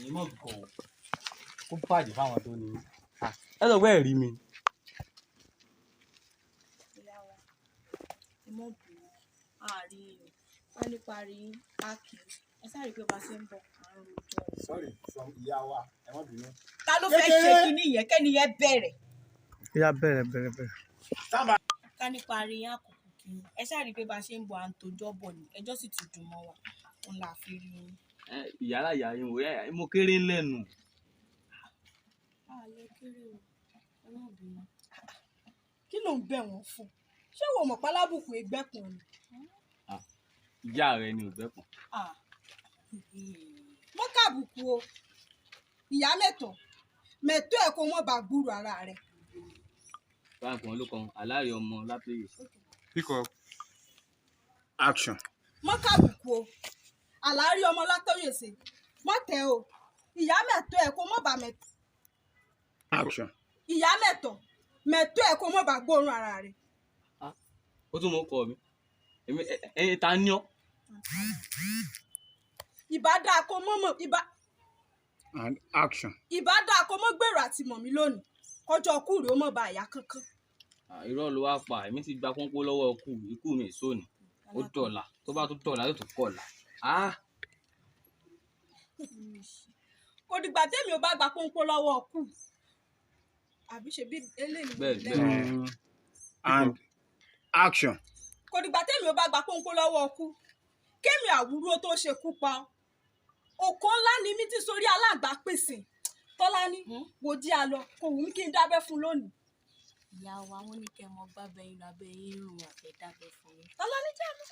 Ẹ̀yin mọ̀ gan o, kó bàjẹ́ fáwọn tó ní. Ẹ sọ pé ẹ rí mi. Ìyá wa, ẹ mọ̀ bínú, àárín o, wọ́n nípa rí a kì í. Ẹ sáré pé bá a ṣe ń bọ̀, àrùn òjò rẹ̀. Sorry from ìyá wa, ẹ má bínú. Ta ló fẹ́ ṣe kinní yẹn? Kẹ́ni yẹn bẹ̀rẹ̀. Ìyá, bẹ̀rẹ̀, bẹ̀rẹ̀, bẹ̀rẹ̀. Sábà. Ká nípa rí àkókò kì í. Ẹ sáré pé bá a ṣe ń bọ̀, à ń tojọ́ bọ̀ ni. Ẹjọ́ sì ti dùn mọ́ wa. Òun là fi rí yín. Ìyálà ìyá yín wò ẹ, mo kéré lẹ́nu. A lè kéré o, ẹ má bínú. Kí ló ń bẹ̀ wọ́n fún? Ṣé wo mọ̀ pálábùkù ẹgbẹ́kùn ni? Ìyá rẹ ni ò gbẹ́kùn. Ah. Mọ́ kàbùkù o, ìyá mẹ́tọ̀ mẹ́tọ́ ẹ̀ kó mọ́ bá gbúrò ara rẹ̀. Báńkì wọn ló kan aláàrẹ ọmọ látòyè. Pick up. Action. Mọ́ kàbùkù o, àlárí ọmọ látọ̀yèsè, mọ́ tẹ́ o, ìyá mẹ́tọ́ ẹ̀ kó mọ́ bá mẹ́tọ́. Action. Ìyá mẹ́tọ̀ mẹ́tọ́ ẹ̀ kó mọ́ bá gbóòórùn ara rẹ̀. Ó tún mọ kọ mi. Èmi ẹ ta ni ọ́? Ìbá dáa kó mọ́ mọ́ ìbá. And action. Ìbá dáa kó mọ́ gbèrò àti mọ̀ mí lónìí, kọjọ́ kú rèé ó mọ̀ bá àyà kankan. Ah, irọ́ ló wá pa. Èmi ti gba pọ́npọ́ lọ́wọ́ ikú, ikú mi sóni. Ó dọ̀la, tó bá tún dọ̀la yóò tún kọ̀la. Ah! Kò dìgbà tẹ́mi ò bá gba pọ́npọ́ lọ́wọ́ kù, àbí ṣe bí eléyìí ni mo Bẹ́ẹ̀, lẹ́nu. bẹ́ẹ̀. And action. Kò dìgbà tẹ́mi ò bá gba pọ́npọ́ lọ́wọ́ kú kémi àwúrò tó ṣekú pa ọ́. Òkò ńlá ni mí tí sórí aláǹgbá pèsè. Tọ́lání, wò jí a lọ, kò wù mí kí n dábẹ́ fún lónìí. Ìyá wa, wọn ní kẹ́ ẹ mọ gbábẹ́ yín lọ, abẹ́ yín rùn, àfẹ́ dábẹ́ fún yín. Tọ́lání, jẹ́ àlọ́.